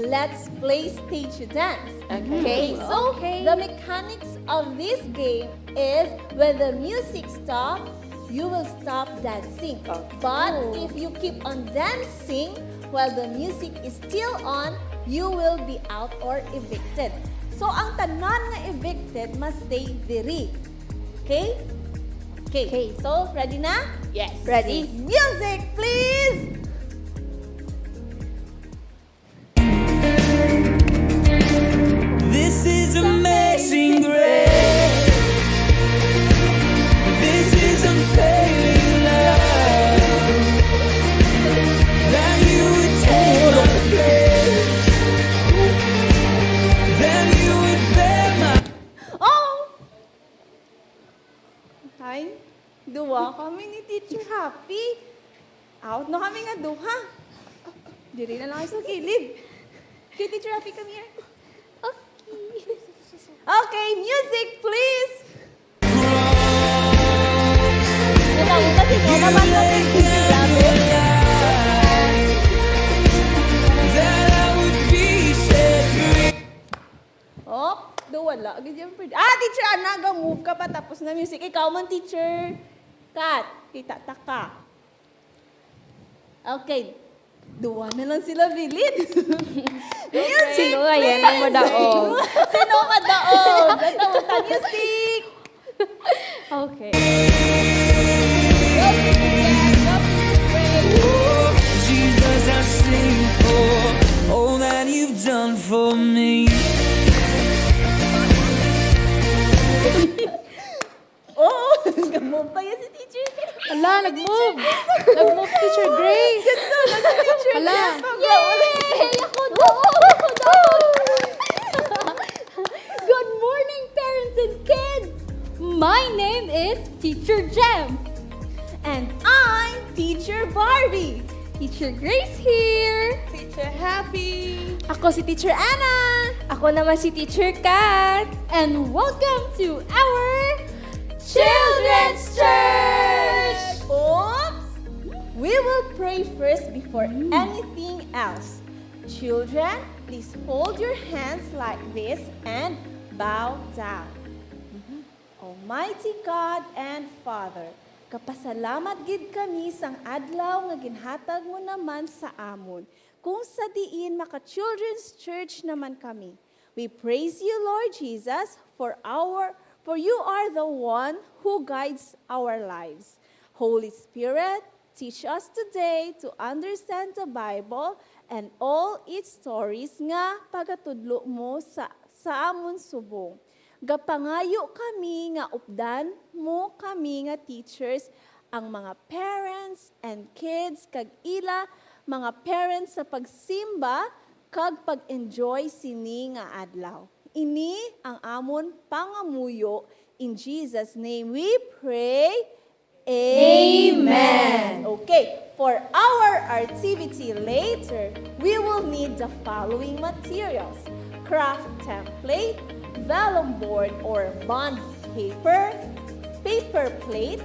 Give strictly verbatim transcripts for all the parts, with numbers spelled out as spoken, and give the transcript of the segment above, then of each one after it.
Let's play stage dance. Okay. Okay, so Okay. the mechanics of this game is when the music stops, you will stop dancing. Oh. But Oh. if you keep on dancing while the music is still on, you will be out or evicted. So, ang tanan nga evicted must stay diri. Okay? Okay. Okay. So, ready na? Yes. Ready. Music, please! This is amazing grace. This is unfailing love. That you would take my place. That you would bear my Oh! Hi. Duwa kami ni Teacher Happy. Out na kami nga duha. Diri na lang sa kilid. Okay, Teacher Happy, come here. Okay. Okay, music, please. Natawa kasi ko naman na That I would be set free. Oh, do wala. Gid yung pwede. Ah, Teacher Ana, ga-move ka pa tapos na music. Ikaw man, Teacher Kat, kita ta ka. Okay. Duwa na lang sila bilid. Music, Sino kaya please. nang madaog? Sino madaog? Ito, music. Okay. Jesus, I sing for all that you've done for me. Oh, nag-move pa yan si Teacher. Ala, nag-move. Nag-move, Teacher Grace. Ganda na si Teacher Ala. Grace. Yay! Ako daw! Ako daw! Good morning, parents and kids! My name is Teacher Jem. And I'm Teacher Barbie. Teacher Grace here. Teacher Happy. Ako si Teacher Ana. Ako naman si Teacher Kat. And welcome to our Children's Church! Oops! We will pray first before Mm. anything else. Children, please hold your hands like this and bow down. Mm-hmm. Almighty God and Father, kapasalamat gid kami sang adlaw nga ginhatag mo naman sa amon, kung sa diin maka-Children's Church naman kami. We praise you, Lord Jesus, for our, for you are the one who guides our lives. Holy Spirit, teach us today to understand the Bible and all its stories nga pagatudlo mo sa, sa amon subong. Gapangayo kami nga updan mo kami nga teachers, ang mga parents and kids, kag ila mga parents sa pagsimba kag pag-enjoy sini nga adlaw. Ini ang amon pangamuyo. In Jesus' name we pray. Amen. Amen. Okay, for our activity later, we will need the following materials: craft template, vellum board or bond paper, paper plate,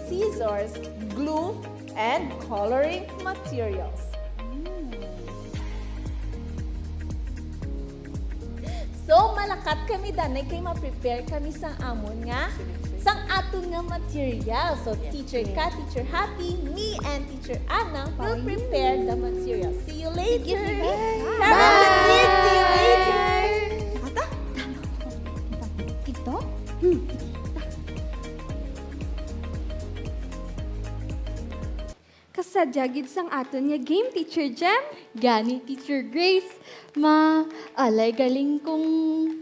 scissors, glue, and coloring materials. So, malakat kami danay kay ma-prepare kami sang amon nga, sang aton nga material. So, Yes. Teacher Ka, Teacher Happy, me, and Teacher Ana will Bye. prepare the material. See you later. Thank you, bye. Parents and kids, see you later. Bye. Ata? Kito? Hmm. Kasadya gid sang aton nga game, Teacher Jem. Gani, Teacher Grace. Ma, alay galing kung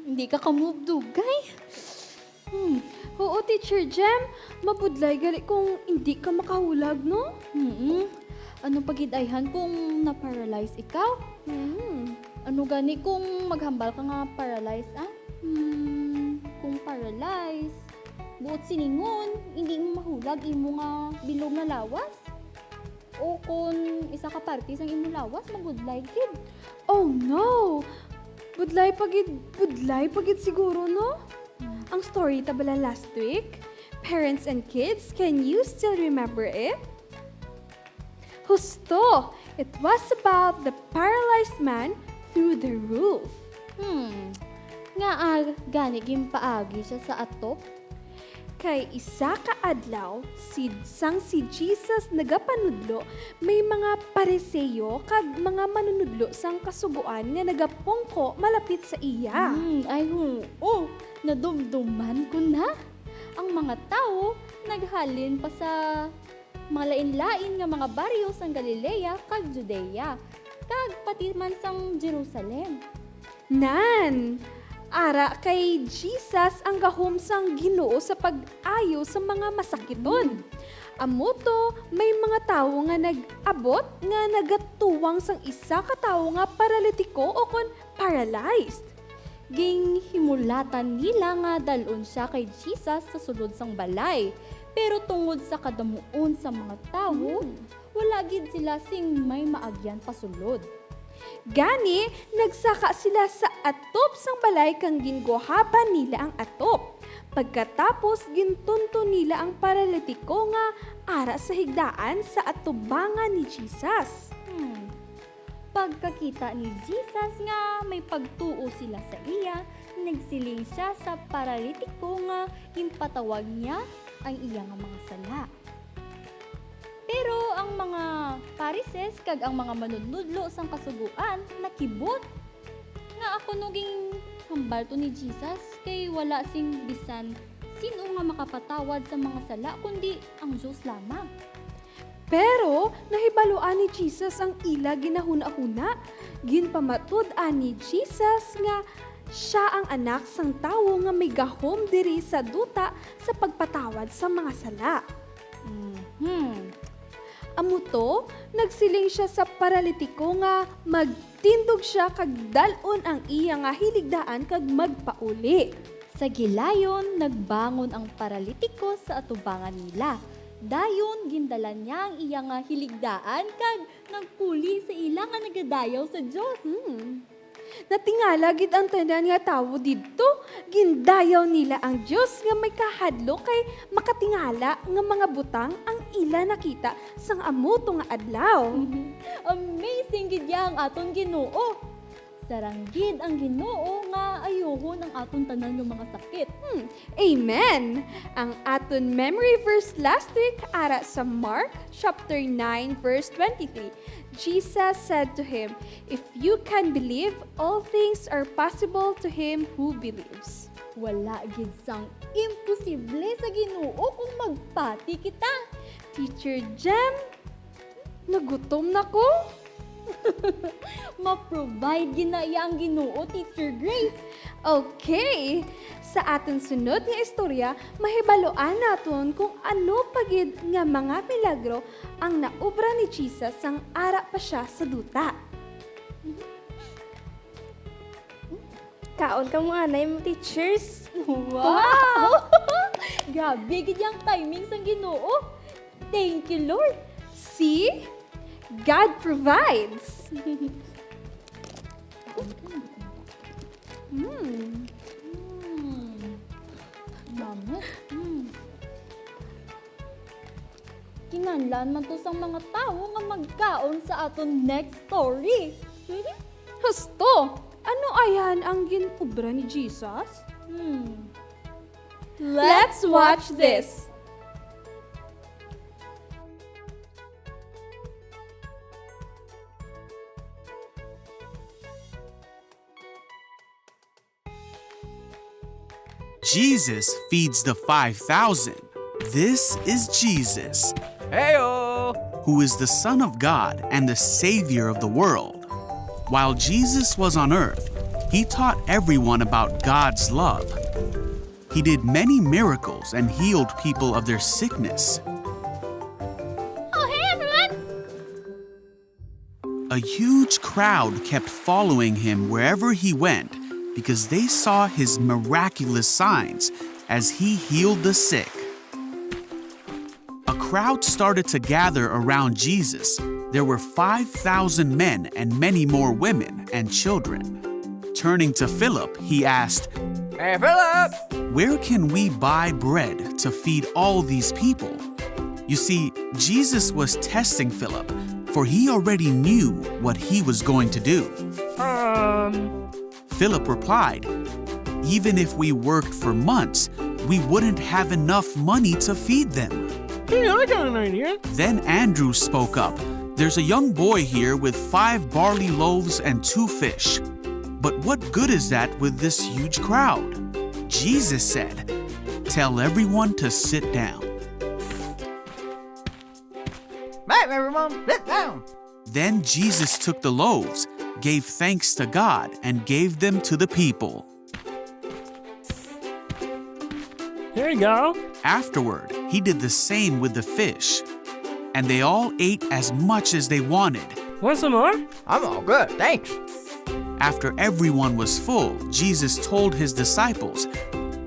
hindi ka ka-move dugay. Hmm. Oo, Teacher Jem. Mabudlay gali kung hindi ka makahulag, no? Mm-mm. Ano pa gid ayhan kung na-paralyze ikaw? Mm. Ano gani kung maghambal ka nga paralyze, ah? Hmm, kung paralyze, buot silingon, hindi mo mahulag imo nga bilog nga lawas? O kon isa ka parte sang imo lawas mabudlay gid. Oh no! Budlay pa gid, budlay pa gid siguro, no? Hmm. Ang story ta bala last week, parents and kids, can you still remember it? Husto! It was about the paralyzed man through the roof. Hmm, ngaa gani ginpaagi sia sa atop? Kay isa ka adlaw, si, sang si Jesus nagapanudlo, may mga Pariseo kag mga manunudlo sang Kasugoan nga nagapungko malapit sa iya. Hmm, ay, oo. Nadumduman ko na. Ang mga tawo naghalin pa sa mga lain-lain nga mga baryo sang Galilea kag Judea, kag pati man sang Jerusalem. Nan, ara kay Jesus ang gahom sang Ginoo sa pag-ayo sa mga masakiton. Amo to, may mga tawo nga nag-abot nga nagatuwang sang isa ka tawo nga paralitiko ukon paralyzed. Ginhimulatan nila nga dal-on sia kay Jesus sa sulod sang balay, pero tungod sa kadamuon sang mga tawo, Hmm. wala gid sila sing may maagyan pasulod. Gani, nagsaka sila sa atop sang balay kag ginguhaban nila ang atop. Pagkatapos, gintunton nila ang paralitiko nga ara sa higdaan sa atubangan ni Jesus. Hmm. Pagkakita ni Jesus nga may pagtuo sila sa iya, nagsiling sia sa paralitiko nga ginpatawag niya ang iya nga mga sala. Pero ang mga Pharisees kag ang mga manunudlo sang Kasugoan nakibot nga kuno ginhambal to ni Jesus, kay wala sing bisan sin-o nga makapatawad sa mga sala kundi ang Dios lamang. Pero nahibaluan ni Jesus ang ila ginahunahuna. Ginpamatud-an ni Jesus nga sia ang Anak sang Tawo nga may gahom diri sa duta sa pagpatawad sa mga sala. Mhm. Amo to, nagsiling sia sa paralitiko nga magtindog sia kag dal-on ang iya nga hiligdaan kag magpauli. Sa gilayon, nagbangon ang paralitiko sa atubangan nila. Dayon, gindala niya ang iya nga hiligdaan kag nagpuli sa ila nga nagadayaw sa Dios. Hmm. Natingala gid ang tanan nga tawo didto. Gindayaw nila ang Dios nga may kahadlok kay makatingala nga mga butang ang ila nakita sang amo to nga adlaw. Mhm. Amazing gid ya ang aton Ginoo. Sarang gid ang Ginoo nga ayuhon ang aton tanan nga mga sakit. Hmm. Amen. Ang aton memory verse last week ara sa Mark chapter nine, verse twenty-three. Jesus said to him, "If you can believe, all things are possible to him who believes." Wala gid sang imposible sa Ginoo kung magpati kita. Teacher Jem, nagutom na ko. Ma-provide gid na iya ang Ginoo, Teacher Grace. Okay. Sa aton sunod nga istorya, mahibaluan naton kung ano pa gid nga mga milagro ang naobra ni Jesus sang ara pa sia sa duta. Kaon kamo anay mo, teachers. Wow! Grabe gid yang timing sang Ginoo. Thank you, Lord. See? God provides. Mm. Mm. Mami. Mm. Kinahanglan man to sang mga tawo nga magkaon sa aton next story. Husto! Ano ayan ang gin-obra ni Jesus? Hmm. Let's watch this. Jesus feeds the five thousand. This is Jesus, Heyo! Who is the Son of God and the Savior of the world. While Jesus was on earth, he taught everyone about God's love. He did many miracles and healed people of their sickness. Oh, hey, everyone! A huge crowd kept following him wherever he went because they saw his miraculous signs as he healed the sick. A crowd started to gather around Jesus. There were five thousand men and many more women and children. Turning to Philip, he asked, "Hey, Philip! Where can we buy bread to feed all these people?" You see, Jesus was testing Philip for he already knew what he was going to do. Um. Philip replied, "Even if we worked for months, we wouldn't have enough money to feed them." Hey, I got an idea. Then Andrew spoke up. "There's a young boy here with five barley loaves and two fish. But what good is that with this huge crowd?" Jesus said, "Tell everyone to sit down." Right, everyone, sit down. Then Jesus took the loaves, gave thanks to God, and gave them to the people. Here you go. Afterward, he did the same with the fish. And they all ate as much as they wanted. Want some more? I'm all good, thanks. After everyone was full, Jesus told his disciples,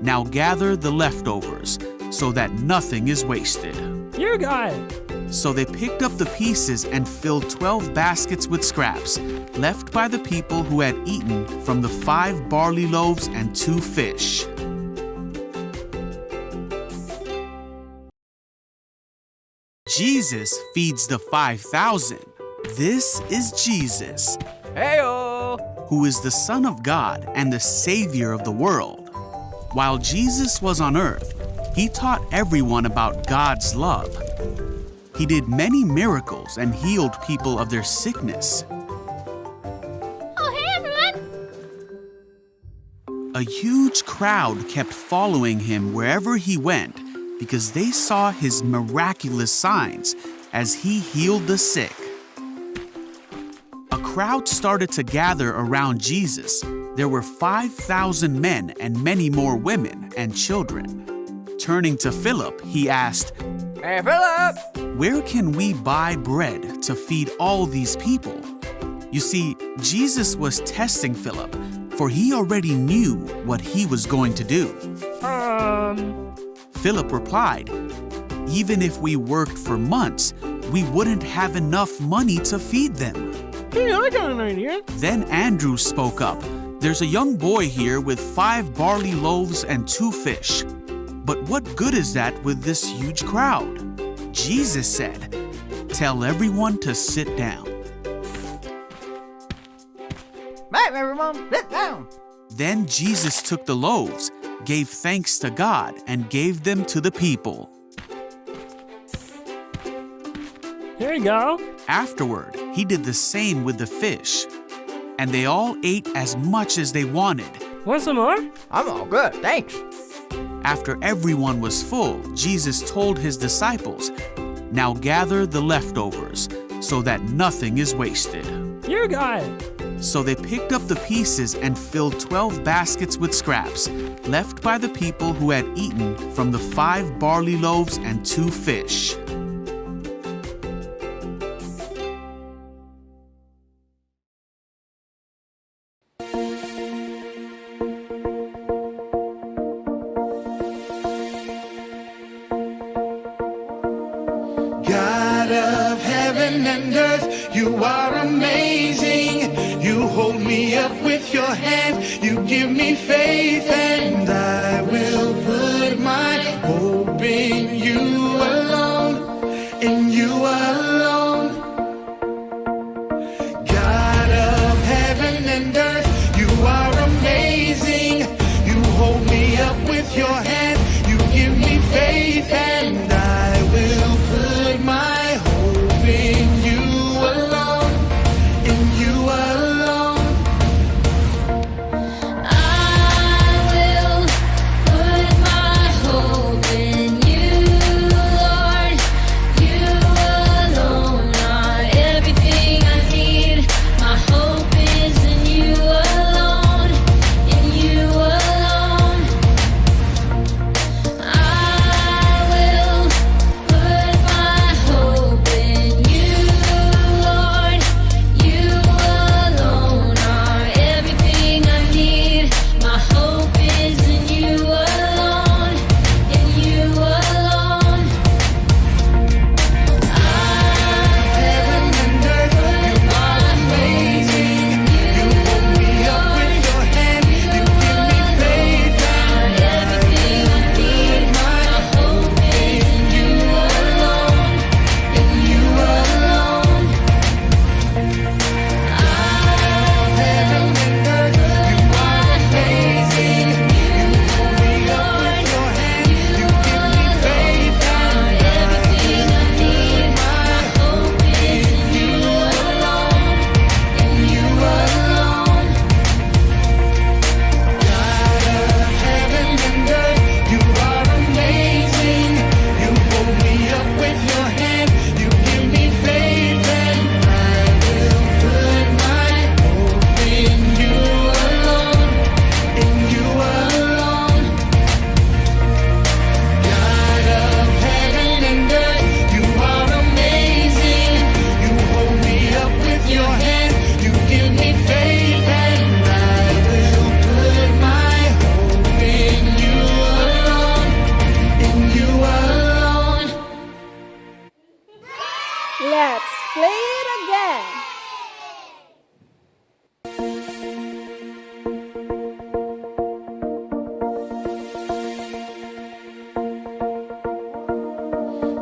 "Now gather the leftovers, so that nothing is wasted." You guy. So they picked up the pieces and filled twelve baskets with scraps left by the people who had eaten from the five barley loaves and two fish. Jesus feeds the five thousand. This is Jesus, Heyo! Who is the Son of God and the Savior of the world. While Jesus was on earth, he taught everyone about God's love. He did many miracles and healed people of their sickness. Oh, hey, everyone! A huge crowd kept following him wherever he went because they saw his miraculous signs as he healed the sick. A crowd started to gather around Jesus. There were five thousand men and many more women and children. Turning to Philip, he asked, "Hey, Philip! Where can we buy bread to feed all these people?" You see, Jesus was testing Philip, for he already knew what he was going to do. Um. Philip replied, "Even if we worked for months, we wouldn't have enough money to feed them." Hey, I got an idea. Then Andrew spoke up. "There's a young boy here with five barley loaves and two fish. But what good is that with this huge crowd?" Jesus said, "Tell everyone to sit down." Right, everyone, sit down. Then Jesus took the loaves, gave thanks to God, and gave them to the people. Here you go. Afterward, he did the same with the fish. And they all ate as much as they wanted. Want some more? I'm all good, thanks. After everyone was full, Jesus told his disciples, "Now gather the leftovers, so that nothing is wasted." You guy. So they picked up the pieces and filled twelve baskets with scraps left by the people who had eaten from the five barley loaves and two fish. God of heaven and earth, you are amazing. You hold me up with your hand. You give me faith, and I will put my hope in you alone, in you alone. God of heaven and earth, you are amazing. You hold me up with your hand. You give me faith, and I will put my hope in you alone, in you alone. I will put my hope in you, Lord. You alone Let's play it again.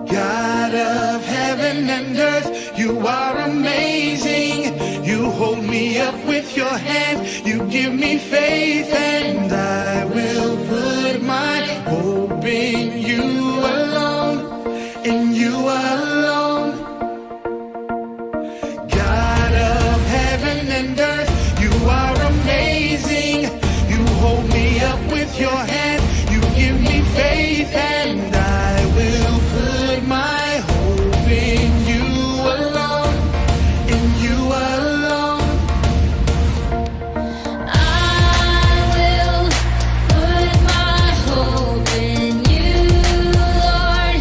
God of heaven and earth, you are amazing. You hold me up with your hand. You give me faith, and I will put my hope in you alone, in you alone. God of heaven and earth, you are amazing. You hold me up with your hand. You give me faith, and I will put my hope in you alone, in you alone. I will put my hope in you, Lord.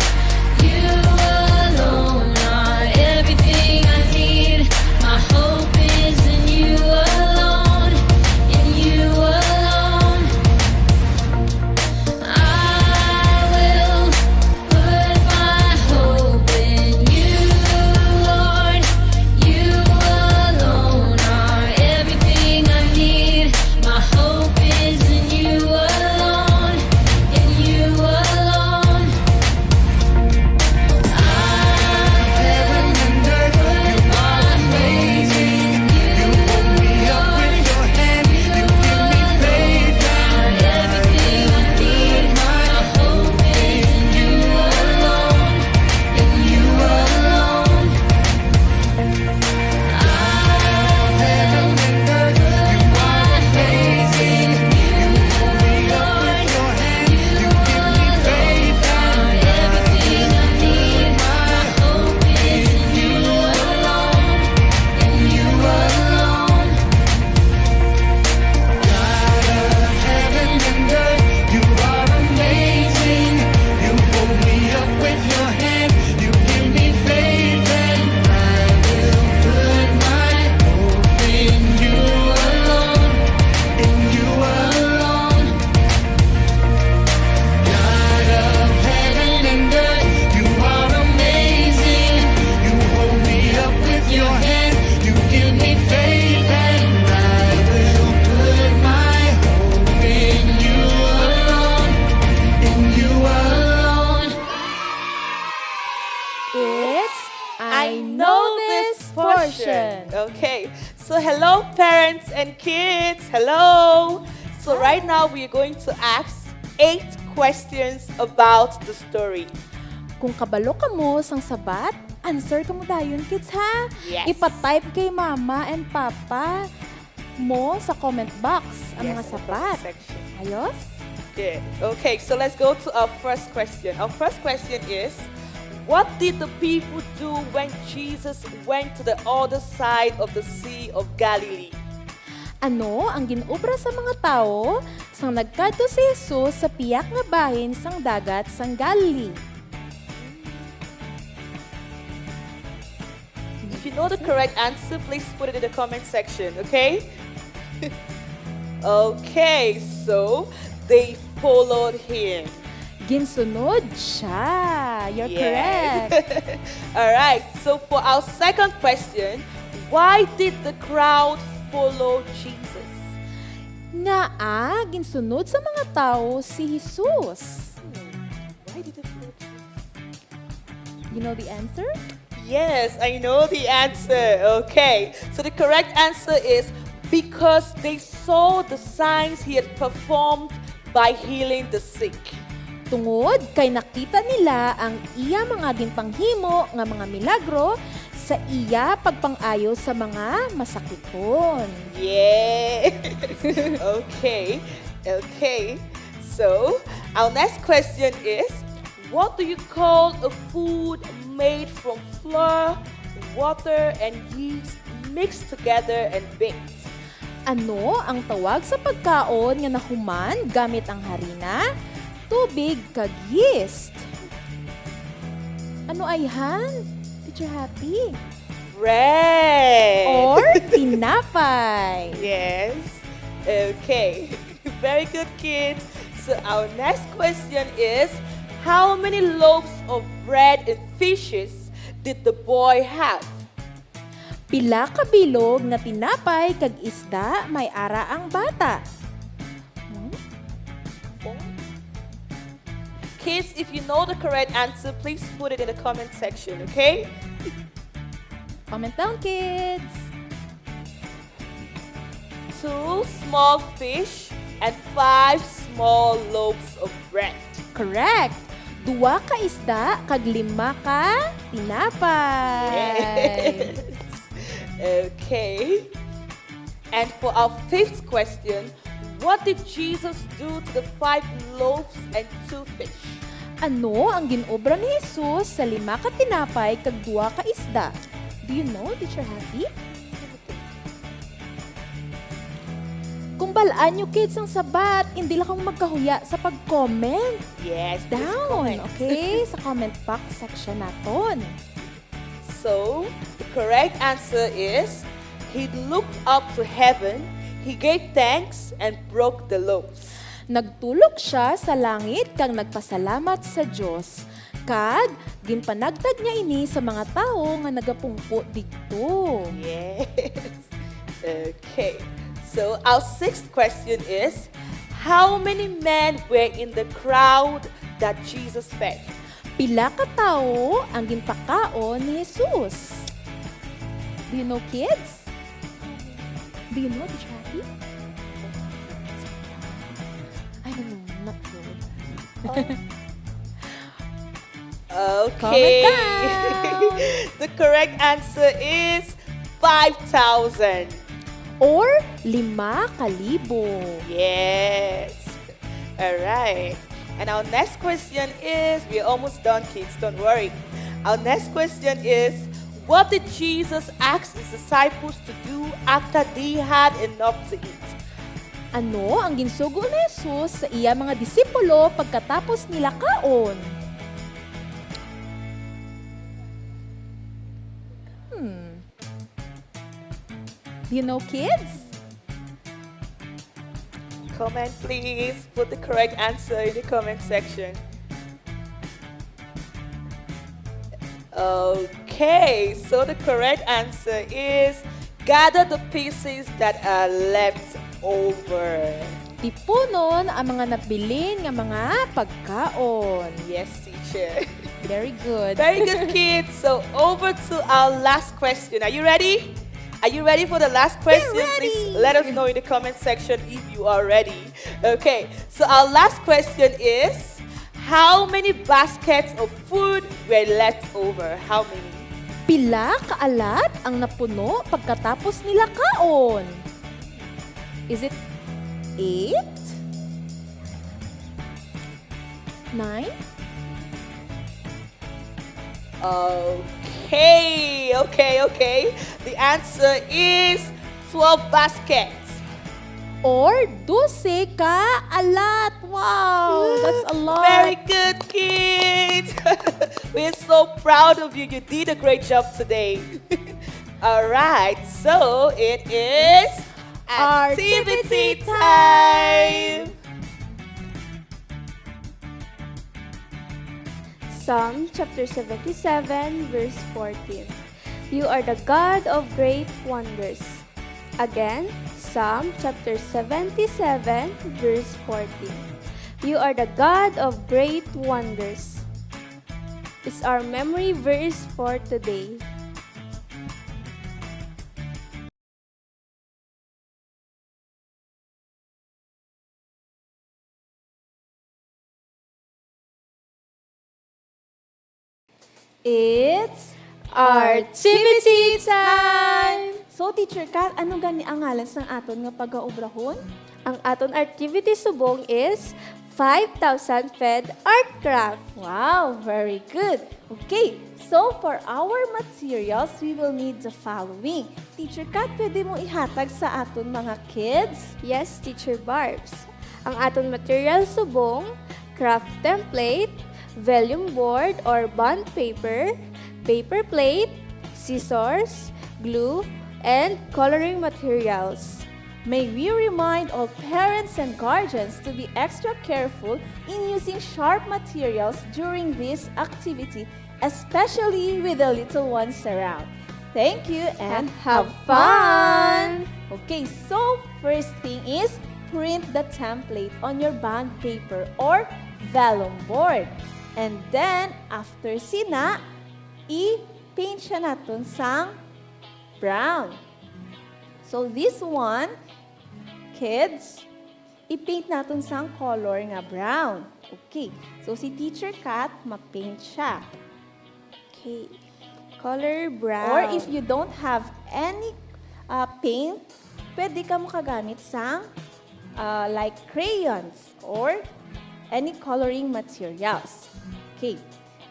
You alone are everything I need. My hope is in you alone, in you alone. I will put my hope in you, Lord. You alone are everything I need. My hope is in you alone, in you alone. Heaven and earth, you are amazing. You hold me up with your hand. You give me faith and everything I need. My hope is in you alone, in you alone. Heaven and earth, you are amazing. You hold me up with your hand. You give me faith and everything I need. My hope is in you alone, in you alone. God of heaven and earth, you are amazing. You hold me up with your hand. You give me faith, and I will put my hope in you alone, in you alone. God of heaven and earth, you are amazing. You hold me up with your hand. You give me faith, and I will put my hope in you alone, in you alone. It's I know this portion. Okay, so hello, parents and kids. Hello. So right now, we're going to ask eight questions about the story. Kung kabalo kamo sang sabat, answer kamo dayon, kids, ha? Yes. Ipa-type kay mama and papa mo sa comment box ang Yes, mga sa comment sabat. Section. Ayos? Good. Okay, so let's go to our first question. Our first question is, what did the people do when Jesus went to the other side of the Sea of Galilee? Ano ang ginobra sa mga tawo sang nagkadto si Jesus sa pihak nga bahin sang dagat sang Galilee? If you know the correct answer, please put it in the comment section, okay? Okay, so they followed him. Ginsunod siya. You're Yeah. Correct. All right, so for our second question, why did the crowd follow Jesus? Ngaa ginsunod sa mga tawo si Jesus? Why did they follow Jesus? You know the answer? Yes, I know the answer. Okay, so the correct answer is because they saw the signs he had performed by healing the sick. Tungod kay nakita nila ang iya mga ginpanghimo nga mga milagro sa iya pagpang-ayo sa mga masakiton. Yeah. Okay. Okay. So, our next question is, what do you call a food made from flour, water, and yeast mixed together and baked? Ano ang tawag sa pagkaon nga nahuman gamit ang harina, tubig, kag yeast? Ano ayhan, Teacher Happy? Bread. Or tinapay? Yes. Okay. Very good, kids. So our next question is, how many loaves of bread and fishes did the boy have? Pila ka bilog nga tinapay kag isda may ara ang bata? Hmm? Kids, if you know the correct answer, please put it in the comment section, okay? Comment down, kids. Two small fish and five small loaves of bread. Correct. Duwa ka isda kag lima ka tinapay. Yes. Okay. And for our fifth question, what did Jesus do to the five loaves and two fish? Ano ang gin-obra ni Jesus sa lima ka tinapay kag duwa ka isda? Do you know, Teacher Happy? Kung bal-an nyo, kids, ang sabat, hindi lang kamo magkahuya sa pag-comment. Yes, please down, comment. Okay? Sa comment box section naton. So, the correct answer is, he looked up to heaven, he gave thanks, and broke the loaves. Nagtulok siya sa langit kag nagpasalamat sa Dios, kag ginpanagtag niya ini sa mga tawo nga nagapungko didto. Yes. Okay. So, our sixth question is, how many men were in the crowd that Jesus fed? Pila ka tawo ang ginpakaon ni Jesus? Do you know, kids? Do you know, Teacher Abby? I don't know. I'm not sure. Okay. Comment down. The correct answer is five thousand. Or lima ka libo. Yes. All right. And our next question is, we're almost done, kids, don't worry. Our next question is, what did Jesus ask his disciples to do after they had enough to eat? Ano ang ginsugo ni Jesus sa iya mga disipulo pagkatapos nila kaon? Hmm. Do you know, kids? Comment, please. Put the correct answer in the comment section. Okay, so the correct answer is gather the pieces that are left over. Tipunon ang mga nabilin nga mga pagkaon. Yes, teacher. Very good. Very good, kids. So, over to our last question. Are you ready? Are you ready for the last question? Please let us know in the comment section if you are ready. Okay. So, our last question is, how many baskets of food were left over? How many? Pila ka alat ang napuno pagkatapos nila kaon? Is it eight? Nine? Okay, okay, okay. The answer is twelve baskets. Or dose ka alat. Wow, that's a lot. Very good, kids. We're so proud of you. You did a great job today. All right, so it is activity time. Psalm chapter seventy-seven, verse fourteen. You are the God of great wonders. Again, Psalm chapter seventy-seven, verse fourteen. You are the God of great wonders. It's our memory verse for today. It's Artivity time! So, Teacher Kat, ano gani ang ngalan sang aton nga pagaubrahon? Ang aton activity subong is five thousand fed art craft. Wow, very good. Okay, so for our materials, we will need the following. Teacher Kat, pwede mo ihatag sa aton mga kids? Yes, Teacher Barbs. Ang aton material subong, craft template, vellum board or bond paper, paper plate, scissors, glue, and coloring materials. May we remind all parents and guardians to be extra careful in using sharp materials during this activity especially with the little ones around. Thank you and have fun! Okay, so first thing is print the template on your bond paper or vellum board. And then, after sina, i-paint siya naton sang brown. So this one, kids, i-paint naton sang color nga brown. Okay. So si Teacher Kat, ma-paint siya. Okay. Color brown. Or if you don't have any, uh, paint, pwede ka makagamit sang, uh, like, crayons or any coloring materials. Okay.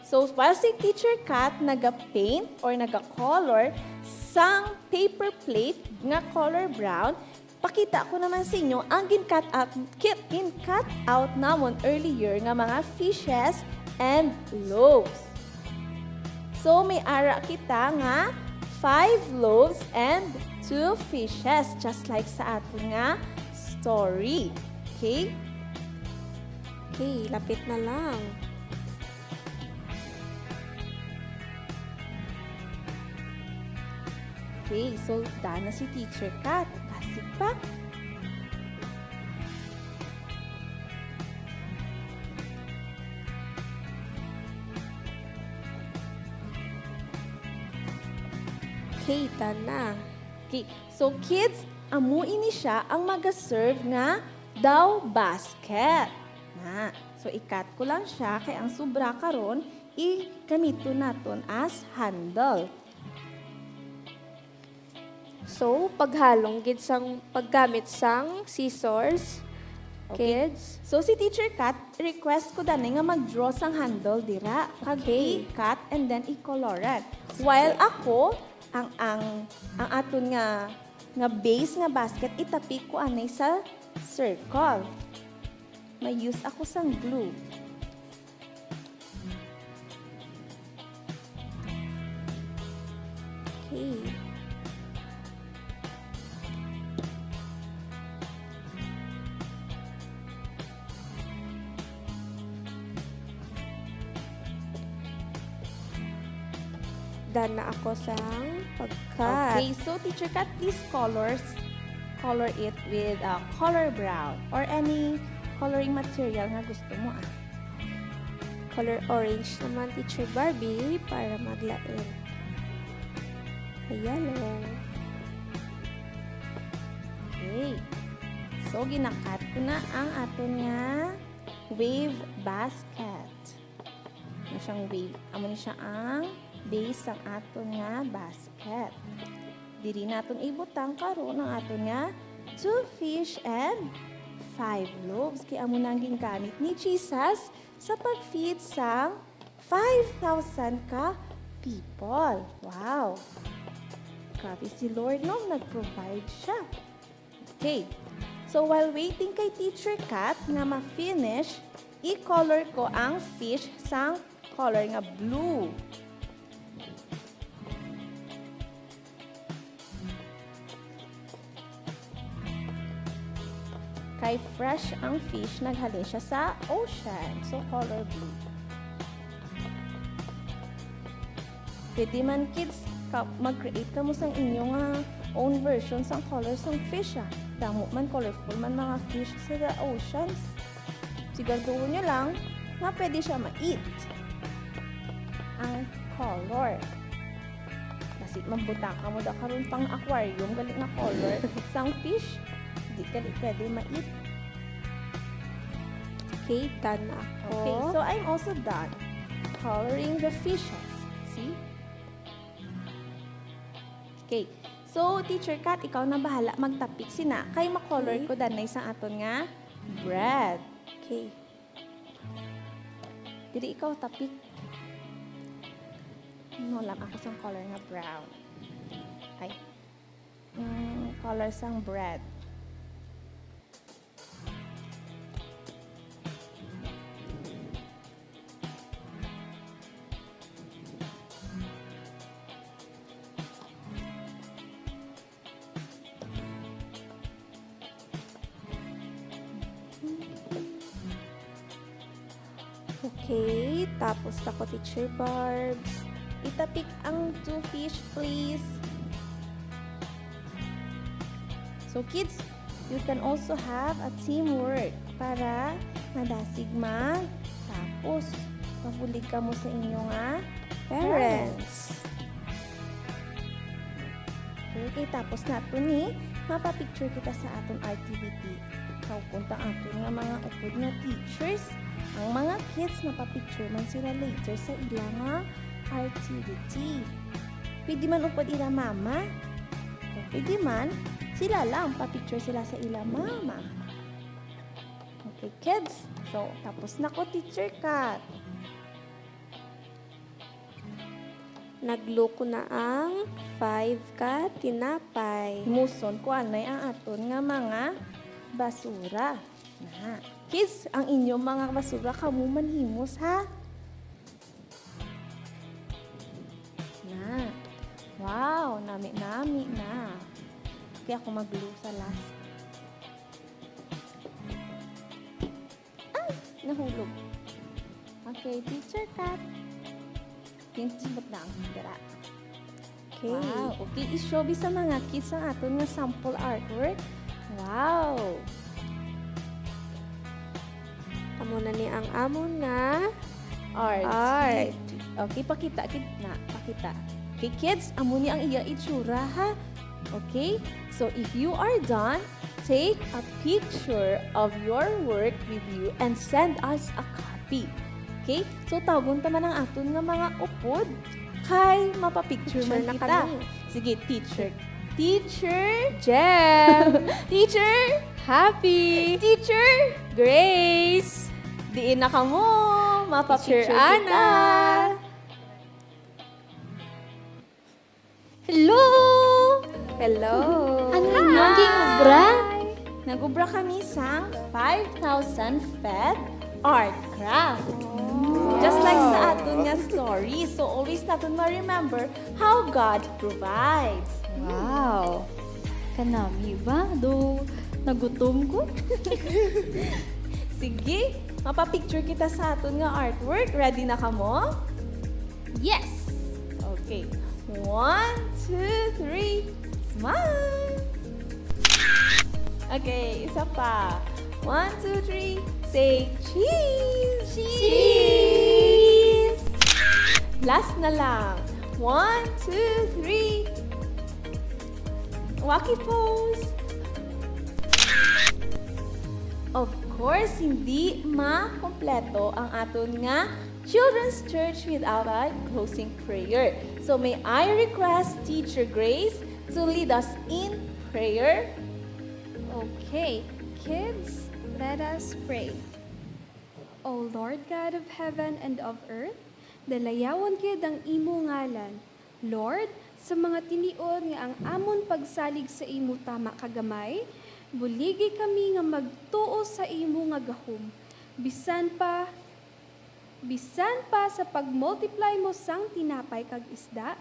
So, while si Teacher Kat naga-paint or naga-color sang paper plate nga color brown, pakita ko naman sa inyo ang gin-cut out, kit-, gin-cut out namon earlier nga mga fishes and loaves. So, may ara kita nga five loaves and two fishes, just like sa aton nga story. Okay? Okay, lapit na lang. Okay, so done na si Teacher Kat. Pasig pa. Okay, done na. Okay, so kids, amo ini siya ang magaserve nga daw basket. Na. So, i-cut ko lang siya, kay ang sobra karon, i-gamiton naton as handle. So, paghalong gid sang paggamit sang scissors, Okay. kids. So, si Teacher Kat, request ko danay nga mag-draw sang handle dira, kag Okay. i-cut and then i-coloran. While ako, ang, ang, ang aton nga, nga base nga basket, itapik ko anay sa circle. May use ako sang glue. Okay. Done na ako sang pag-cut. Okay, so Teacher Kat, please colors, color it with, uh, color brown or any coloring material nga gusto mo, ah. Color orange naman, Teacher Barbie, para maglain. Yellow. Okay. So, ginakat ko na ang aton nga wave basket. Na siyang wave. Amo ni siya ang base sang aton nga basket. Diri naton ibutang karon ang aton nga two fish and five loaves. Kay amo na ang gingamit ni Jesus sa pag-feed sang five thousand ka people. Wow! Grabe si Lord, no? Nag-provide siya. Okay. So, while waiting kay Teacher Kat nga ma-finish, i-color ko ang fish sang color nga blue. Kay fresh ang fish, naghalin siya sa ocean. So, color blue. Pwede man, kids, ka, mag-create kamo sang inyo nga own version sang color sang fish, ah. Damo man, colorful man mga fish sa the oceans. Siguraduhon nyo lang nga pwede siya ma-eat ang color. Kasi magbutang kamo da karon pang aquarium, gali nga color sang fish. Di gali pwede ma-eat. Okay, done na ako. Okay, so I'm also done coloring the fishes. See? Okay. So, Teacher Kat, ikaw na bahala magtapik sina. Kay makolor Okay. ko danay sa aton nga bread. Okay. Diri ikaw tapik. No lang ako sang color nga brown. Ay. Mm, color sang bread. Okay, tapos na ko, Teacher Barbs. Itapik ang two fish, please. So, kids, you can also have a teamwork para madasig mag tapos. Mabulig kamo sa inyo nga parents. Okay, tapos nato ni, mapapicture kita sa aton activity. Kaukunta aton nga mga upod nga teachers, ang mga kids mapapicture man sila later sa ila nga activity. Pwede man upod ila mama, o pwede man sila lang papicture sila sa ila mama. Okay, kids. So, tapos na ko, Teacher Kat. Nagluko na ang five ka tinapay. Himuson ko anay ang aton nga mga basura. Na. Kids, ang inyong mga basura, kamo man himos, ha? Na. Wow, nami-nami na. Okay, ako mag-glue sa last. Ay, nahulog. Okay, Teacher Kat. Pinchbot na ang dira. Okay. Wow. Okay, i-show bi sa mga kids ang aton nga sample artwork. Wow. Amo na ni ang amon nga art. Art. Okay, pakita, kid na, pakita. Okay, kids, amo ni ang iya itsura, ha? Okay? So, if you are done, take a picture of your work with you and send us a copy. Okay? So, tawgon ta man ang aton nga mga upod kay mapapicture Picture man na kita. Kami. Sige, teacher. Teacher Jem. Teacher Happy. Teacher Grace. Diin na kamo? Mapapicture Teacher kita. Ana. Hello! Hello! Ano Hi! Ang ginobra? Nag-obra kami sang five thousand fed art craft. Wow! Just like sa aton nga story. So, always naton ma-remember how God provides. Wow! Kanami ba? Do, nagutom ko. Sige, mapapicture kita sa aton nga artwork. Ready na kamo? Yes! Okay. One, two, three. Smile! Okay, isa pa. One, two, three. Say cheese! Cheese! Last na lang. One, two, three. Wacky pose! Of course, hindi makompleto ang aton nga Children's Church without a closing prayer. So, may I request Teacher Grace to lead us in prayer? Okay, kids, let us pray. O Lord God of heaven and of earth, dalayawon gid ang imo ngalan. Lord, sa mga tiniod nga ang amon pagsalig sa imo tama ka gamay, buligi kami nga magtuo sa imo nga gahom. Bisan pa, bisan pa sa pag-multiply mo sang tinapay kag isda,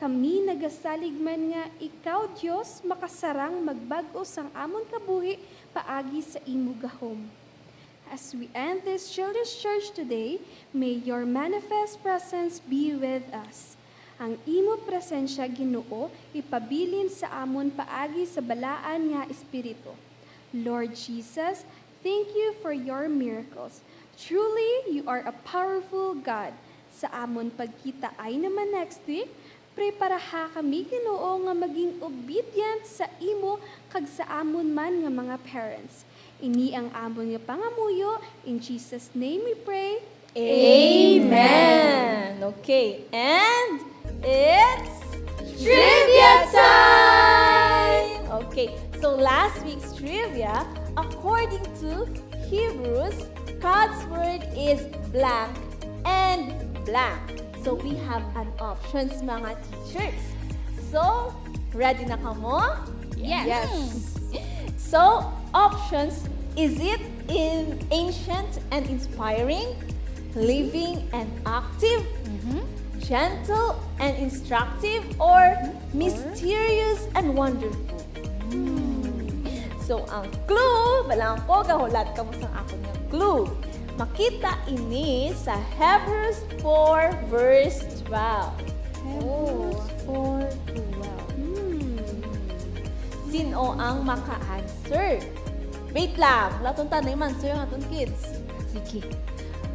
kami nagasalig man nga ikaw, Dios, makasarang magbag-o sang amon kabuhi paagi sa imo gahom. As we end this Children's Church today, may your manifest presence be with us. Ang imo presensya, Ginoo, ipabilin sa amon paagi sa balaan nga Espiritu. Lord Jesus, thank you for your miracles. Truly, you are a powerful God. Sa amon pagkita ay naman next week, preparaha kami, Ginoo, nga maging obedient sa imo kag sa amon man nga mga parents. Ini ang amon nga pangamuyo. In Jesus' name we pray. Amen. Amen. Okay, and it's trivia time! Okay, so last week's trivia, according to Hebrews, God's word is blank and blank. So, we have an options, mga teachers. So, ready na kamo? Yes. Yes. So, options, is it in ancient and inspiring, living and active, Mhm. gentle and instructive, or Mhm. mysterious and wonderful? Hmm. So, ang clue, balang ko, gahulat kamo sang akon nga clue. Makita ini sa Hebrews four verse twelve. Hebrews four twelve. Hmm. Sino ang maka-answer? Wait lang. Laton ta na yung answer ng aton kids. Sige.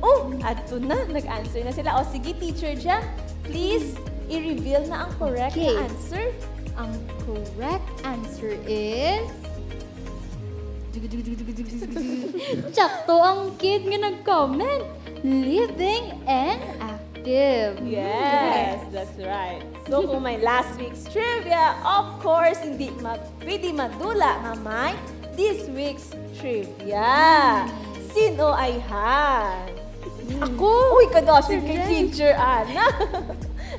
Oh, adto na. Nag-answer na sila. O sige, Teacher Jem, please, i-reveal na ang correct Okay. na answer. Ang correct answer is... Tsakto ang kid nga nag-comment. Living and active. Yes, that's right. So, kung may last week's trivia, of course, hindi ma pwede madula nga may this week's trivia. Sino ay han? Ako! Uy, kadasig kay Teacher Ann.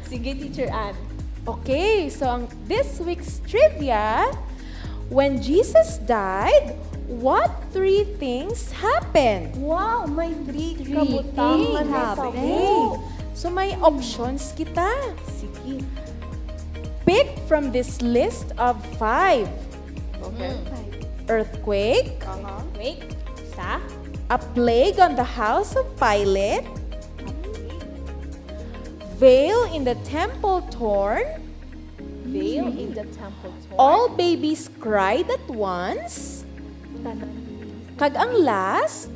Sige, Teacher Ann. Okay, so ang this week's trivia, when Jesus died, what three things happened? Wow, may three Three kabutang things man happened. Sige. So may options kita. Sige. Pick from this list of five. Okay. Earthquake, Aha. Wait. Sa? A plague on the house of Pilate, veil in the temple torn, Veil in the temple torn. All babies cried at once, kag ang last,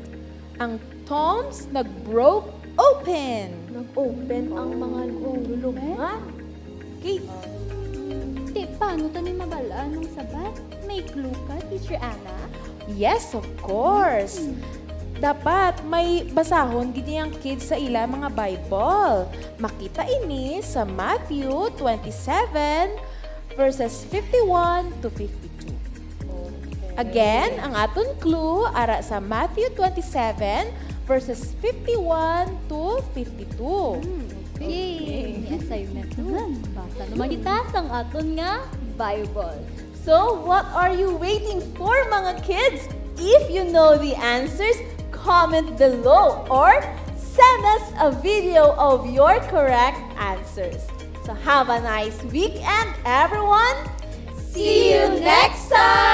ang tombs nag-broke open. Nag-open ang mga lulubngan. Okay. Ti, paano to ni mabal-an ang sabat? May clue ka, Teacher Anna? Yes, of course. Dapat may basahon gid niyang kids sa ila mga Bible. Makita ini sa Matthew twenty-seven, verses fifty-one to fifty-two. Again, ang aton clue ara sa Matthew twenty-seven, verses fifty-one to fifty-two. Hmm, okay. May assignment naman. Basa naman kita sang aton nga Bible. So, what are you waiting for, mga kids? If you know the answers, comment below or send us a video of your correct answers. So, have a nice weekend, everyone. See you next time!